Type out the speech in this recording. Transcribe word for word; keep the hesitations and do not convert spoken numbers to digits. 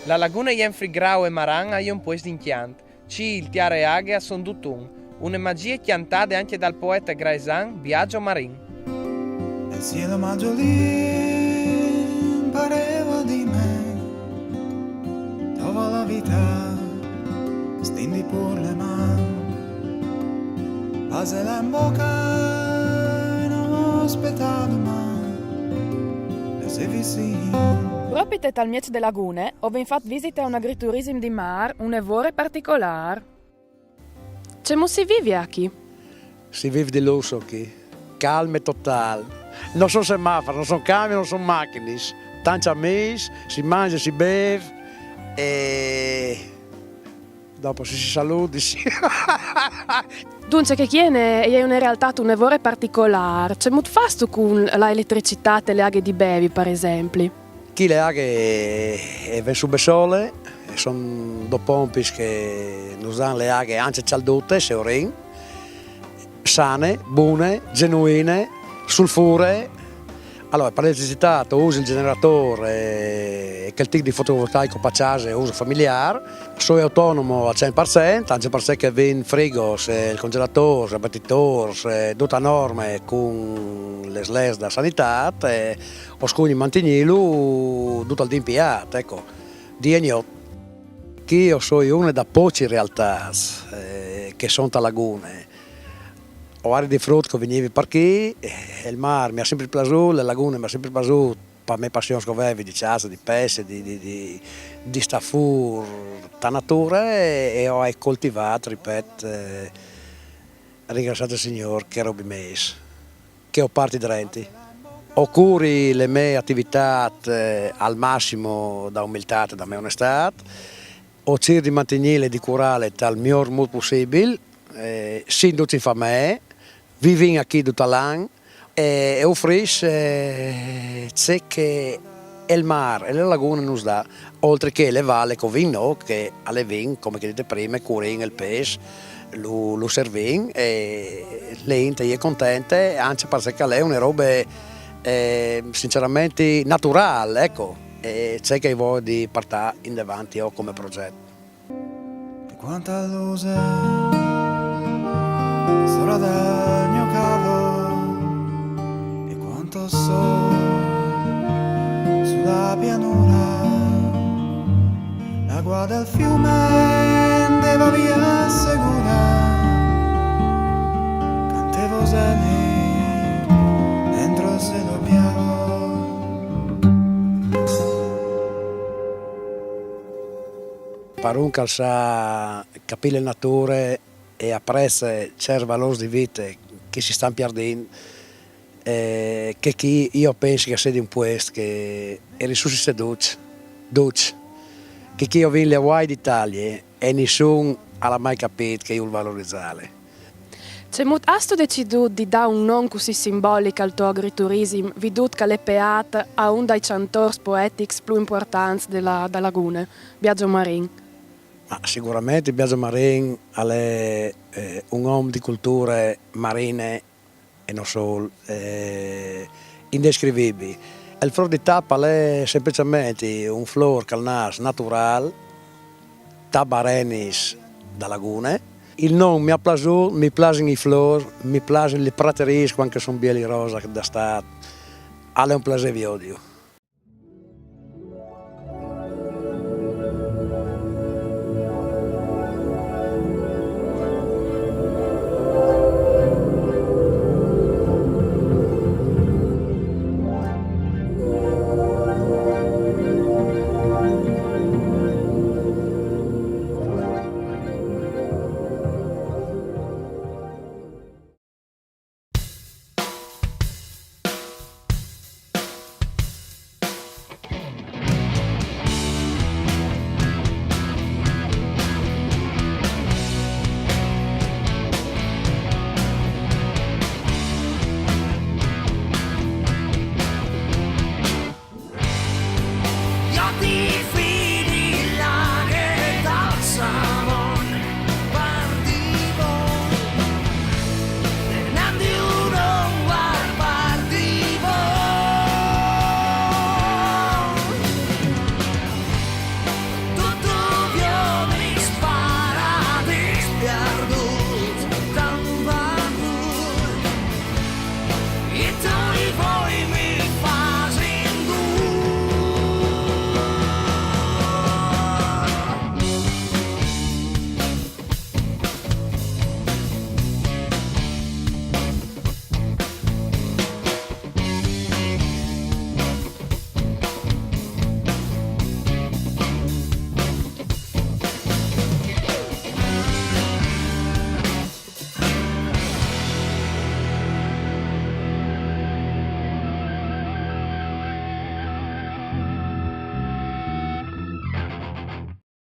La lagune jenfri Grau e Maran a je un puest d'incjant. Cîl, tiere e aghe a son dut un. Une magjie cjantade ancje dal poete graesan Biagio Marin. El cielo maggiolin pareva di me, dove la vita stindi pur le man, pase la in boca e non aspetta domani, e se vicino. Propit tal mieç de lagune o vin fat visite a un agriturissim di mâr une vore particolâr. Cemût si vîf achì? Si vîf di lusso chi, calme total. No son semafors, no son camions, no son machinis. Tancj amîs, si mangje, si bêf e dopo si, si saludi. Duncje, chê chi e je une realtât une vore particolâr. Cemût fâstu cun la eletricitât e le aghe di bevi, par esempli? Chi le aghe e ven sù bessole, e son dôs pompis che nus dan le aghe ancje cjaldute, se o rin, sane, bune, genuine, sulfure. Alore, par eletricitât o usi il gjeneratôr e chel tic di fotovoltaico par cjase o usi familiâr. Soi autonomo al cent par cent, ancje parcè che o vin frigos, e il congjelatôr, e batidôrs, e dut a norme cun lis leis da sanitât, e o scugni mantignîlu dut al dì impiât, eco, dì e gnot. Chi o soi une da pocjis realtâts, eh, che son ta lagune. O ari di frut che o vignivi par chi, e il mâr mi à simpri plasût, le lagune mi à simpri plasût, par mes passions che o vevi di cjace, di pesse, di, di, di, di stâ fûr ta nature, e, e o ai coltivât, ripet, eh, ringraciât il Signôr, chês robis mês che o puarti drenti. O curi le mê ativitât, eh, al massim da umiltât e da mê onestât, o cîr di mantignîle e di curâle tal miôr mût pussibil, eh, sin ducj in famee, vivìn achì dut l'an, e, e ufrìs, eh, ce che il mâr e le lagune nus dà, oltri che le vale che o vin nô, che alevìn, come che o ai dit prime, curìn il pes, lu, lu servìn, e le int e je contente, ancje parcè che al è une robe, eh, sinceramente naturâl, eco, e ce che o ai voie di puartâ indavanti jo come progjet. E quanta luce sora dal gno cavo, e quanto sol sulla pianura, l'acqua del fiume andava via segura, cantevo seni dentro il cielo bianco. Par un che al sa capî le nature e apreze cierts valôrs di vite che si stan pierdint, eh, che chi jo o pensi che al sedi un puest che e risusite ducj, ducj, che chi o vin le uaie di Italie e nissun al à mai capît che e vûl valorizâle. Cemût âstu decidût di dâ un non cussì simbolic al to agriturissim, vidût che al è peât a un dai cjantôrs poetics plui impuartants de la, da lagune, Biagio Marin? Ma siguramentri Biagio Marin al è, eh, un om di culture marine e no sôl, eh, indescrivibil. Il flôr di tap al è semplicementri un flôr che al nas naturâl, ta barenis da lagune. Il non mi à plasût, mi plasin i flôrs, mi plasin lis prateriis cuant che a son bieli rosa da Istât. Al è un plasê viodilu.